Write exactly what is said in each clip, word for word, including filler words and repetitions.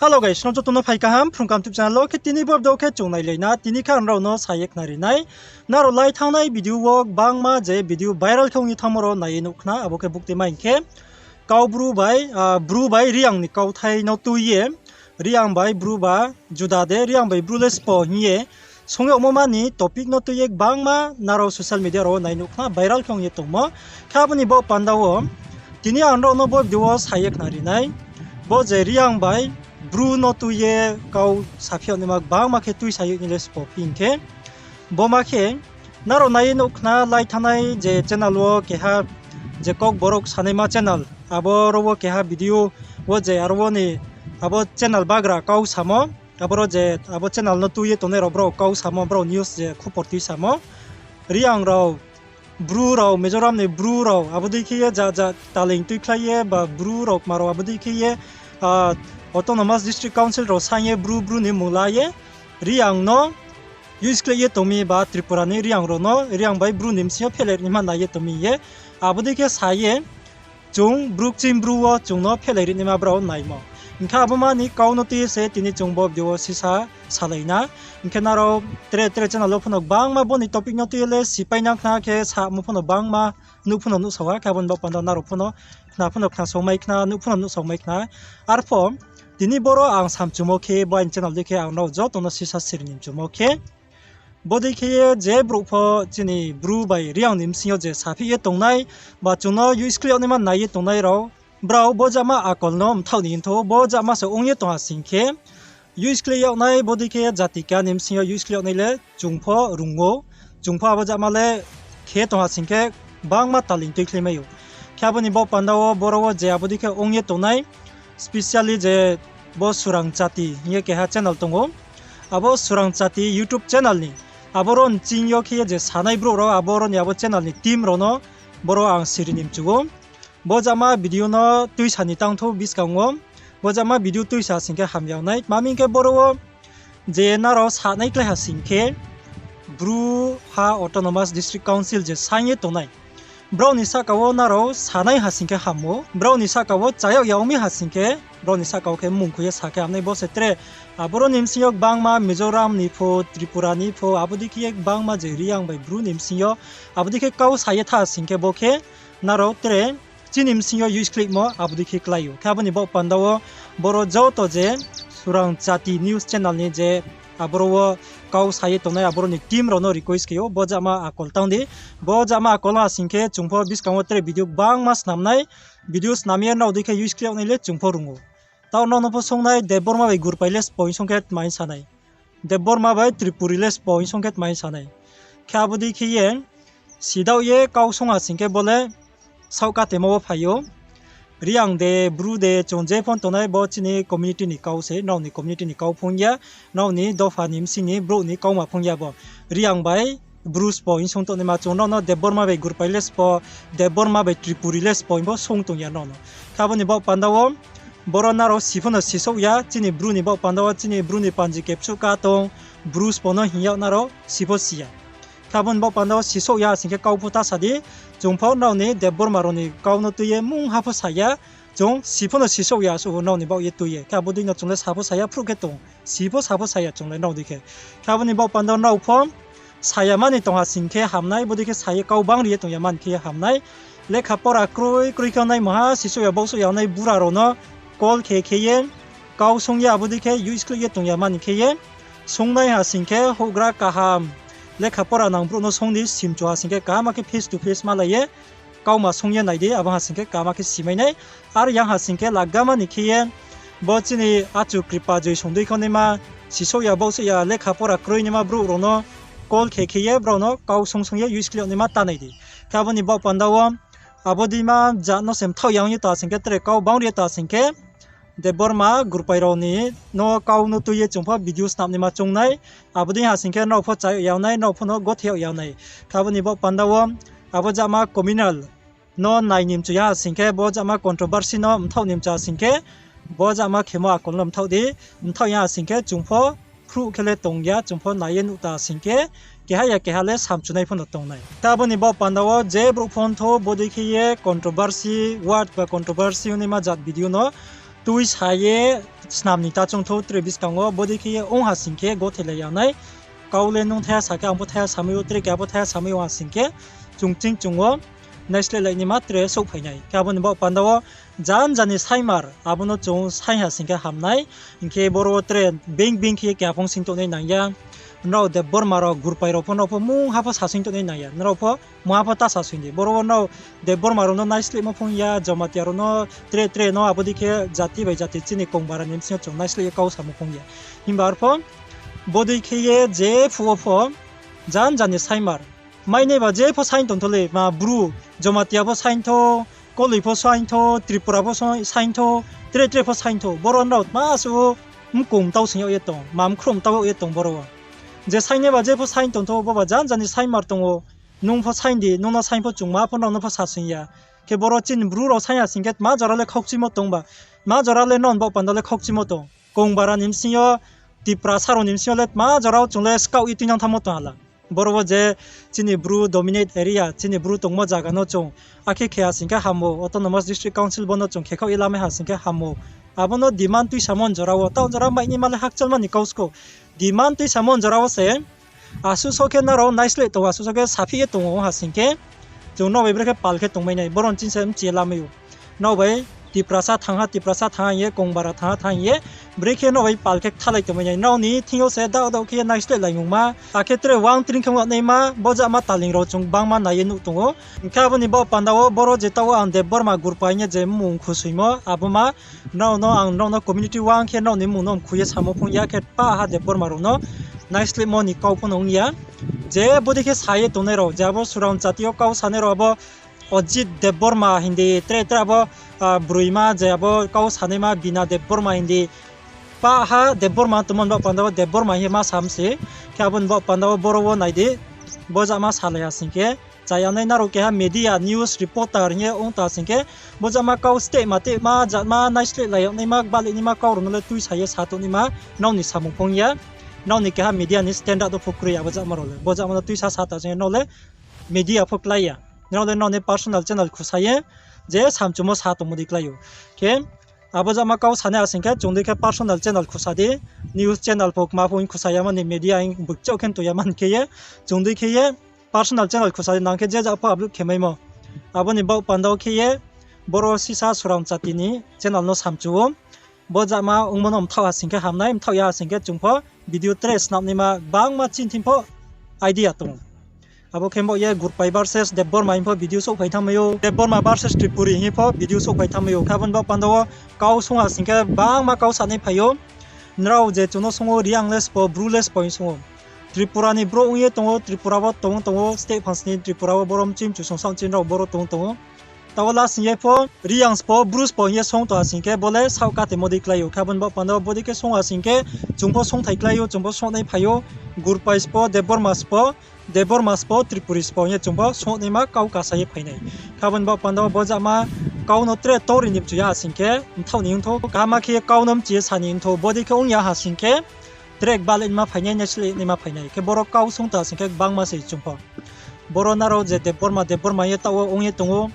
Hello guys, nrao joto no phai kaham Phrung Kaham YouTube channel wo. Khe tini bo video khe chung nailai na, tini khe ang nrao no sa ye khnari nai. Nrao lai thanngnai video wo gbangma je video viral khe ong ye thanngmo rao nai ye nuh khna, abo khe bukti mai hing khe, kau Bru bai, ah, Bru bai Reang ni kauthai no tui ye, Reang bai Bru ba juda de, Reang bai Bru le sbo hing ye song yagmo ma ni topic no tui ye gbangma nrao social media rao wo nai nuh khna, viral khe ong ye tongmo. Khe abo ni baoh panda wo tini ang nrao no bo video wo sa ye khnari nai. Bo je Reang bai Bru no tui ye kau saphi yag naima gbangma khe tuisa yag ni le sbo phi hing khe, bo ma khe nrao nai ye nuh khna, lai thanngnai je channel wo keha je Kokborok sanaima channel, abo ro wo keha video wo je aro wo ni abo channel bagra kau samo, abo ro je abo channel no tui ye tongnai rao brao kau samo, brao news je khupor tuisamo, Reang rao, Bru rao, Mizoram ni Bru rao abo dei khe ye ja ja taleing tuikhlai ye ba Bru rao kma rao abo dei khe ye, ah, Autonomous District Council rao saing ye Bru Bru ni mung la ye Reang no use khlai ye tong mi ba Tripura ni Reang rao no Reang bai Bru ni bsing yo phehlai ri naima nai ye tong mi ye abo dei khe sa ye chung Bru kching Bru wo chung no phehlai ri naima brao naimo. Hing khe abo ma ni kau no tui ye se tini chung bo video wo sisa salai na. Hing khe nrao tre tre channel wo pho no gbangma bo ni topic no tui ye le sipai nang khna khe samo pho no gbangma nuh pho no nuhsao ha, khe abo ni baoh panda nrao pho no khna pho no khna song mai khna, nuh pho no nuhsao mai khna. Arpho tini boro ang samchumo khe bo aini channel dei khe ang nrao joto no sisa siri ni mchumo khe, bo dei khe ye je brouh pho chini Bru bai Reang ni bsing yo je saphi ye tongnai, ba chung no use khlai yag naima nai ye tongnai rao, brao bo jama akol no mthaoh ni hing tho, bo jama se ong ye tong ha sing khe, use khlai yag nai bo dei khe jati keha ni bsing yo use khlai yag nai le chung pho rung ou, chung pho abo jama le khe tong ha sing khe gbangma taleing tuikhlai mai ou. Khe abo ni baoh panda wo boro wo je abo dei khe ong ye tongnai, specially je bo Surang Chati hing ye keha channel tong ou, abo Surang Chati YouTube channel ni, abo ro ni ching yo khe ye je sanai brouh rao, abo ro ni abo channel ni team rao no boro ang siri ni mchu ou. Bo jama video no tuisa ni tang thou buskang wo, bo jama video tuisa sing khe hamya ong nai. Tma hing khe boro wo je nrao sanai klái ha sing khe, Bru ha Autonomous District Council je saing ye tongnai, brao ni sahka wo nrao sanai ha sing khe ham ou, brao ni sahka wo cha yag ya ong mi ha sing khe, brao ni sahka wo khe mmung khui ye sa khe ham nai. Bo se tre, aboro ni bsing yo gbangma Mizoram ni pho, Tripura ni pho, abo dei khe ye gbangma je Reang bai Bru ni bsing yo abo dei khe kau sa ye tha sing khe bo khe nrao tre chini bsing yo use khlaimo abo dei khe klái ou. Khe abo ni baoh panda wo boro joto je Surang Chati news channel ni je aboro wo kau sa ye tongnai, aboro ni team rao no request khe ou, bo jama akol tang di. Bo jama akol ha sing khe chung pho buskang wo tre video gbangma snam nai, video snam ye nrao dei khe use khlai yag nai le chung pho rung ou. Taoh nrao no pho sung nai, Debbarma bai Gurpai le sbo hing song khe tma hing sa nai, Debbarma bai Tripuri le sbo hing song khe tma hing sa nai. Khe abo dei khe ye sidaoh ye kau song ha sing khe bo le saohkatemo wo phai ou. Reang de, Bru de, chung je pho tongnai, bo chini community ni kau se, nrao ni community ni kau phung ya, nrao ni dopha ni bsing ni brouh ni kauma phung ya bo. Reang bai Bru sbo hing song tongnaima, chung nrao no Debbarma bai Gurpai le sbo, Debbarma bai Tripuri le sbo hing pho song tong ya nrao no. Khe abo ni baoh panda wo boro nrao si pho no sisouh ya, chini Bru ni baoh panda wo chini Bru ni panji kepsuh ka tong, Bru sbo no hing yag nrao si pho si ya. Khe abo ni baoh panda wo sisouh ya sing khe kau pho ta sa di, chung pho nrao ni Debbarma rao ni kau no tui ye mungha pho sa ya, chung si pho no sisouh ya suh nrao ni baoh ye tui ye. Khe abo dei no chung le sa pho sa ya, phruh khe tong, si pho sa pho sa ya chung le nrao dei khe. Khe abo ni baoh panda wo nrao pho sa ya mani tong ha sing khe ham nai, bo dei khe sa ye kau bang ri ye tong ya mani khe ye ham nai. Lekha pora kroi kroi khe nai, maha sisouh ya baohsouh ya nai bura rao no call khe khe ye kau song ye abo dei khe use khlai ye tong ya mani khe ye, songnai ha sing khe houhgra kaham, lekha pora nang brouh no song di, simchu ha sing khe kaham khe face to face malai ye kauma song ye nai di, abo ha sing khe kaham khe simai nai. Are yang ha sing khe lagama ni khe ye bo chini achu kripa joi song dei khe naima, sisouh ya baohsouh ya lekha pora kroi naima brouh rao no call khe khe ye brao no kau song song ye use khlai yag naima ta nai di. Khe abo ni baoh panda wo abo deima jat no se mthaoh ya ong ye ta sing khe, tre kau bang ri ye ta sing khe, Debbarma Gurpai rao ni no kau no tui ye chung pho video snam naima choung nai. Abo dei ha sing khe nrao pho cha yag ya nai, nrao pho no gothe yag ya nai. Khe abo ni baoh panda wo abo jama communal no nai ni mchu ya ha sing khe, bo jama controversy no mthaoh ni mchu ha sing khe, bo jama khemo akol no mthaoh di, mthaoh ya ha sing khe chung pho phruh khe le tong ya, chung pho nai ye nuh ta sing khe, keha ya keha le samchunai pho no tong nai. Khe abo ni baoh panda wo je brouh pho ntho bo dei khe ye controversy word ba controversy ongnaima jat video no tuisa ye snam ni ta choung thou tre buskang wo, bodei khe ye ong ha sing khe gothelai ya nai. Kau le nung thaiha sa khe ang pho thaiha samai ou, tre keha pho thaiha samai ou ha sing khe, chung ching chung wo naisleh lai naima tre souhphai nai. Khe abo ni baoh panda wo janja ni saimar, abo no chung saing ha sing khe ham nai. Hing khe boro wo tre being being khe ye keha pho sing tongnai nang ya. Nrao Debbarma rao, Gurpai rao pho, nrao pho mungha pho sasing tongnai nang ya. Nrao pho mungha pho ta sasing di. Boro wo nrao Debbarma rao no naislehmo phung ya, Jamatia rao no, tre tre no, abo dei khe jati bai jati chini Kongbara ni bsing yo chung naisleh ye kau samo phung ya. Himba arpho bodei khe ye jephuh wo pho janja ni saimar mainai ba jepho saing tong thou le, ma Bru, Jamatia pho saing thou, Koloi pho saing thou, Tripura pho saing thou, tre tre pho saing thou. Boro nrao tma asuh mkong mtau sing yag ye tong, ma mkhrouh mtau yag ye tong boro wo. Je saingnai ba jepho saing tong thou, bo ba janja ni saimar tong ou. Nung pho saing di, nung no saing pho chungma pho nrao no pho sasing ya. Khe boro chini Bru rao saing ya sing khe tma jora le khaukchimo tong ba, tma jora le nrao ni baoh panda le khaukchimo tong. Kongbara ni bsing yo, Tiprasa rao ni bsing yo le tma jora wo chung le skaoh ye tuinang thanngmo tong ha la. Boro wo je chini Bru dominate area, chini Bru tongmo zaga no chung akhe khe ha sing khe ham ou, Autonomous District Council bo no chung khekhaoh ye lamai ha sing khe ham ou. Abo no demand tuisamo ni jora wo, taoh jora mainaima le hakchalma ni kau skou. Demand tuisamo ni jora wo se, asuh so khe nrao naisleh tong, asuh so khe saphi ye tong ou ha sing khe, chung nrao bai brekhe pal khe tongmai nai, boro ni ching se mchi ye lamai ou. Nrao bai Tiprasa thanng ha, Tiprasa thanng ha hing ye, Kongbara thanng ha thanng hing ye, brekhe nrao bai pal khe kthalai tongmai nai. Nrao ni thing yo se daoh daoh khe ye naisleh lai nungma, akhe tre uang tring khe ongnaima, bojama taling rao chung gbangma nai ye nuh tong ou. Hing khe abo ni baoh panda wo boro je taoh wo ang Debbarma Gurpai hing ye je mmung khusoimo, abo ma nrao no ang nrao no community uang khe nrao ni mmung no mkhu ye samo phung ya khe pah ha Debbarma rao no naislehmo ni kau pho no ong ya. Je bodei khe sa ye tongnai rao, je abo Suram jati yo kau sanai rao, abo Ajit Debbarma hing di, tre tre abo, ah, broima je abo kau sanaima Bina Debbarma hing di, pah ha Debbarma tongmo ni baoh panda wo Debbarma hing ye ma sam se. Khe abo ni baoh panda wo boro wo nai di, bojama salai ha sing khe, chaya nai nrao keha media news reporter hing ye ong ta sing khe, bojama kau stehma tehma jatma naisleh lai yag naima, gbaleh naima kau rao no le tuisa ye sa tong naima, nrao ni samung phung ya. Nrao ni keha media ni standard wo pho kroi ya, bojama rao le, bojama no tuisa sa ta sing khe nrao le media pho klái ya. Nrao le nrao ni personal channel khusa ye, je samchumo sa tongmo dei klái ou. Khe abo jama kau sanai ha sing khe, chung dei khe personal channel khusa di, news channel pho kma pho hing khusa ya mani, media hing bukchaoh khe tong ya mani khe ye, chung dei khe ye personal channel khusa di, nang khe je ja pho upload khe maimo. Abo ni baoh panda wo khe ye, boro sisa Suram jati ni channel no samchu ou. Bojama ongmo no mthaoh ha sing khe hamnai, mthaoh ya ha sing khe chung pho video tre snap naima gbangma chini thing pho idea tong ou. Abo khe bo ye Gurpai versus Debbarma hing pho video souhphai thanngmai ou, Debbarma versus Tripuri hing pho video souhphai thanngmai ou. Khe abo ni baoh panda wo kau sung ha sing khe gbangma kau sanai phai ou. Nrao je chung no sung ou, Reang le sbo, Bru le sbo hing sung ou. Tripura ni brouh ong ye tong ou, Tripura wo tong tong ou, state phangsni Tripura wo boro mchim chu song saoh chini rao boro tong tong ou. Taoh wo la sing ye pho, Reang sbo, Bru sbo hing ye song tong ha sing khe, bo le saoh katemo dei klái ou. Khe abo ni baoh panda wo bodei khe song ha sing khe, chung pho songthai klái ou, chung pho songnai phai ou, Gurpai sbo, Debbarma sbo, Debbarma sbo, Tripuri sbo hing ye chung pho songnaima kau kasa ye phai nai. Khe abo ni baoh panda wo bojama kau no tre tori ni mchu ya ha sing khe, mthaoh ni ongthou, kaham khe ye kau no mchi ye sa ni ongthou, bodei khe ong ya ha sing khe, tre gbaleh naima phai nai, naisleh naima phai nai. Khe boro kau sung ta sing khe gbangma se chung pho. Boro nrao je Debbarma, Debbarma ye taoh wo ong ye tong ou.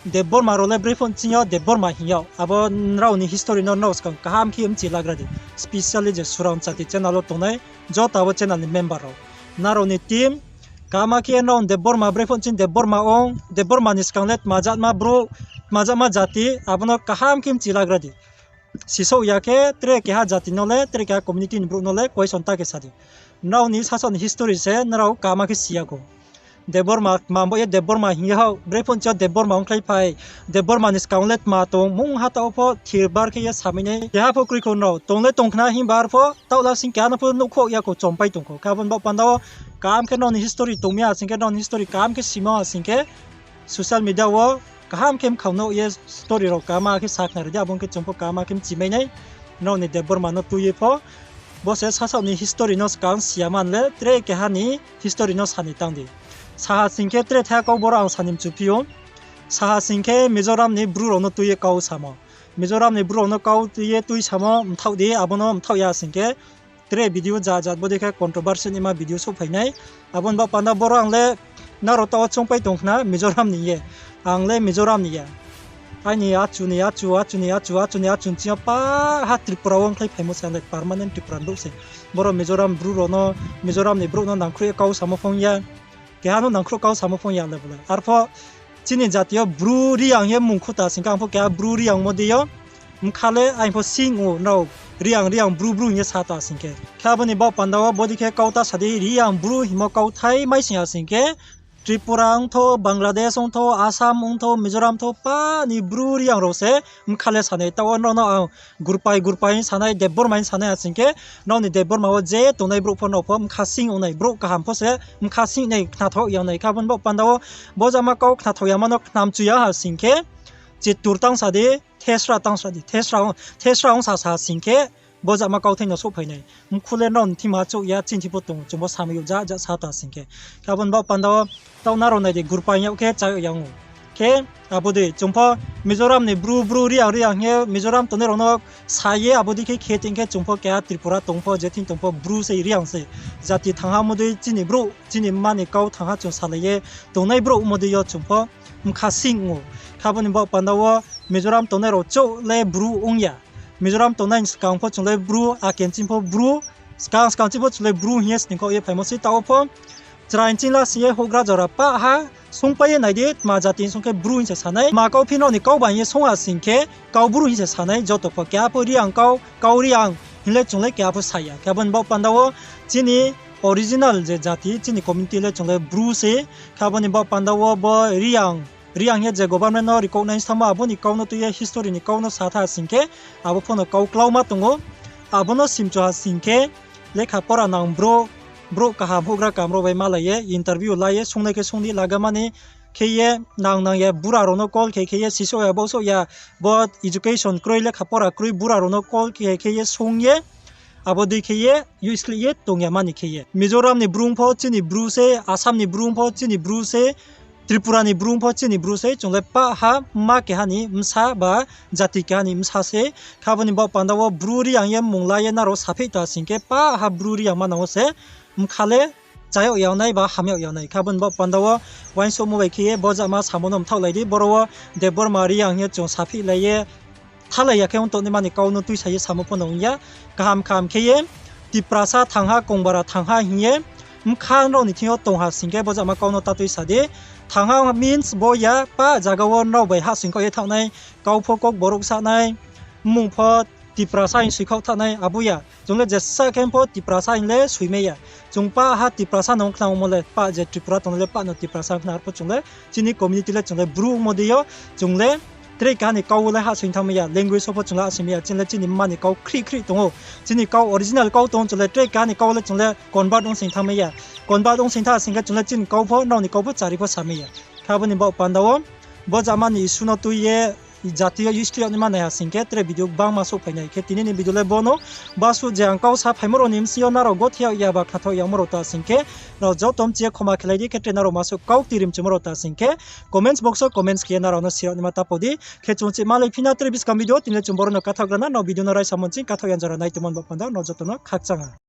Debbarma rao le brephuh ching yo Debbarma hing yag. Abo nrao ni history no nrao skang kaham khe mchi lagra di. Specially je Suram jati channel wo tongnai, joto abo channel ni member rao, nrao ni team, kaham khe nrao Debbarma, brephuh ching Debbarma ong, Debbarma ni skang le tma jatma brouh, tma jatma jati, abo no kaham khe mchi lagra di. Sisouh ya khe tre keha jati no le, tre keha community ni brouh no le question ta khe sa di. Nrao ni sasaoh ni history se nrao kaham khe si ya khou. Debbarma, tma bo ye Debbarma hing ye hao, brephuh ching yo Debbarma ongkhlai phai, Debbarma ni skang le tma tong, mungha taoh pho thirbar khe ye samai nai keha pho kroi khou nrao. Tong le tong khna himba arpho, taoh la sing keha no pho nuhkhouh ya khou, chompai tong khou. Khe abo ni baoh panda wo, kaham khe nrao ni history tongmi ha sing khe, nrao ni history kaham khe sima ha sing khe, social media wo kaham khe mkhang no ye story rao kaham khe sakhnari di, abo ong khe chung pho kaham khe mchimai nai, nrao ni Debbarma no tui ye pho. Bo se sasaoh ni history no skang si ya man le, tre keha ni history no sa ni tang di. Sa ha sing khe tre thaiha kau boro ang sa ni mchuphi ou. Sa ha sing khe Mizoram ni Bru rao no tui ye kau samo. Mizoram ni Bru rao no kau tui ye tui samo mthaoh di, abo no mthaoh ya sing khe tre video jat jat bodei khe controversy naima video souhphai nai. Abo ni baoh panda boro ang le nrao taoh wo choungpai tong khna Mizoram ni ye. Ang le Mizoram ni ya. Aini achu ni achu, achu ni achu, achu ni achu ni ching yo pa ha Tripura wo ongkhlai phaimo se, ang le permanent Tripura ni brouh se. Boro Mizoram bru rao no, Mizoram ni brouh no nangkhruh ye kau samo phung ya. Keha no nangkhruh kau samo phung ya le bo le. Arpho chini jati yo Bru Reang ye mung khuta sing khe, ang pho keha Bru Reang mo dei yo. Bkha le aini pho sing ou, nrao Reang, Reang, Bru, Bru hing ye sa ta sing khe. Khe abo ni baoh panda wo bodei khe kau ta sa di, Reang, Bru hingmo kauthai mai sing ya sing khe, Tripura ongthou, Bangladesh ongthou, Assam ongthou, Mizoram thou, pa ni Bru Reang rao se bkha le sa nai. Taoh wo nrao no ang Gurpai, Gurpai hing sa nai, Debbarma hing sa nai ha sing khe, nrao ni Debbarma wo je tongnai brouh pho nrao pho bkha sing ong nai, brouh kaham pho se bkha sing nai, khnathaoh ya nai. Khe abo ni baoh panda wo bo jama kau khnathaoh yama no khnamchu ya ha sing khe, chitur tang sa di, thesra tang sa di, thesra ong, thesra ong sa sa sing khe, bo jama kauthai no souhphai nai. Mkhu le nrao ni thima chouh ya, chini thi pho tong, chung bo samai yo ja ja sa ta sing khe. Khe abo ni baoh panda wo, taoh nrao nai di, Gurpai yag khe chayag yang ou. Khe abo dei, chung pho Mizoram ni Bru, Bru, Reang, Reang hing ye Mizoram tongnai rao no sa ye abo dei khe khe tong khe, chung pho keha Tripura tong pho, je thing tong pho, Bru se, Reang se. Jati thangha mo dei chini brouh, chini mma ni kau thangha chung salai ye tongnai brouh mo dei yo chung pho bkha sing ou. Khe abo ni baoh panda wo Mizoram tongnai rao chouh le Bru ong ya. Mizoram tongnai ni skang pho chung le Bru, akenching pho Bru, skang skang ching pho chung le Bru hing ye sning khaoh ye phaimo sei. Taoh wo pho chrai ching la sing ye houhgra jora pah ha sungpai ye nai di, tma jati hing song khe Bru hing se sa nai. Tma kau phi nrao ni kau ba hing ye sung ha sing khe, kau Bru hing se sa nai joto pho. Keha pho Reang kau, kau Reang hing le chung le keha pho sa ya. Khe abo ni baoh panda wo chini original je jati, chini community le chung le Bru se. Khe abo ni baoh panda wo bo Reang, Reang ye je government no recognize thanngmo, abo ni kau no tui ye history ni kau no sa tha sing khe, abo pho no kau klauma tong ou. Abo no simchu ha sing khe, lekha pora nang brouh, brouh kaham houhgra kaham rao bai malai ye, interview la ye, sungnai khe sung di, lagamani khe ye, nang nang ye, bura rao no call khe khe ye, sisouh ya, baohsouh ya, bo education kroi, lekha pora kroi, bura rao no call khe khe ye, sung ye, abo dei khe ye, uiskli ye tong ya mani khe ye. Mizoram ni Bru pho chini Bru se, Assam ni Bru pho chini Bru se, Tripura ni Bru pho chini Bru se, chung le pah ha mma keha ni bsa ba jati keha ni bsa se. Khe abo ni baoh panda wo Bru Reang ye mung la ye nrao sapheih ta sing khe, pah ha Bru Reang manang wo se bkha le chayag yag nai ba hamyag yag nai. Khe abo ni baoh panda wo uaingsouhmo bai khe ye bo jama samo no mthaohlai di, boro wo Debbarma Reang hing ye chung sapheih lai ye, thalai ya khe ong tongnaima ni kau no tuisa ye samo pho no ong ya. Kaham kaham khe ye, Tiprasa thangha, Kongbara thangha hing ye, bkha nrao ni thing yo tong ha sing khe bo jama kau no ta tuisa di. Thangha means bo ya, pah zaga wo nrao bai hahsoing khaoh ye thanng nai, kau pho Kokborok sa nai, mmung pho Tiprasa hing soi khaoh thanng nai, abo ya. Chung le jesa khe pho Tiprasa hing le soimai ya. Chung pah ha Tiprasa no khna ongmo le, pah je Tripura tongnai le pah no Tiprasa khna, arpho chung le chini community le chung le Bru ongmo dei yo, chung le tre keha ni kau wo le hahsoing thanngmai ya, language wo pho chung le hahsoingmai ya, chini le chini mma ni kau khrih khrih tong ou. Chini kau original kau tong ou, chung le tre keha ni kau wo le chung le convert ongsoing thanngmai ya. Convert ongsoing thanng sing khe chung le chini kau pho, nrao ni kau pho chari pho samai ya. Khe abo ni baoh panda wo, bo jama ni issue no tui ye, jati yo uiskli yag naima nai ha sing khe tre video gbangma souhphai nai. Khe tini ni video le bo no, basuh je ang kau sa phaimo rao ni bsing yo nrao gothe yag ya ba khnathaoh yagmo rao ta sing khe, nrao joto mchi ye khoma khelai di, khe tre nrao masuh kau kti rimchumo rao ta sing khe, comments box wo comments khe ye nrao no sirag naima ta pho di. Khe chung chih malai phi na tre buskang video, tini le chung boro no kathaoh gra na, nrao video no raisa mo ching kathaoh ya jora nai tongmo ni baoh panda nrao joto no khakchang ha.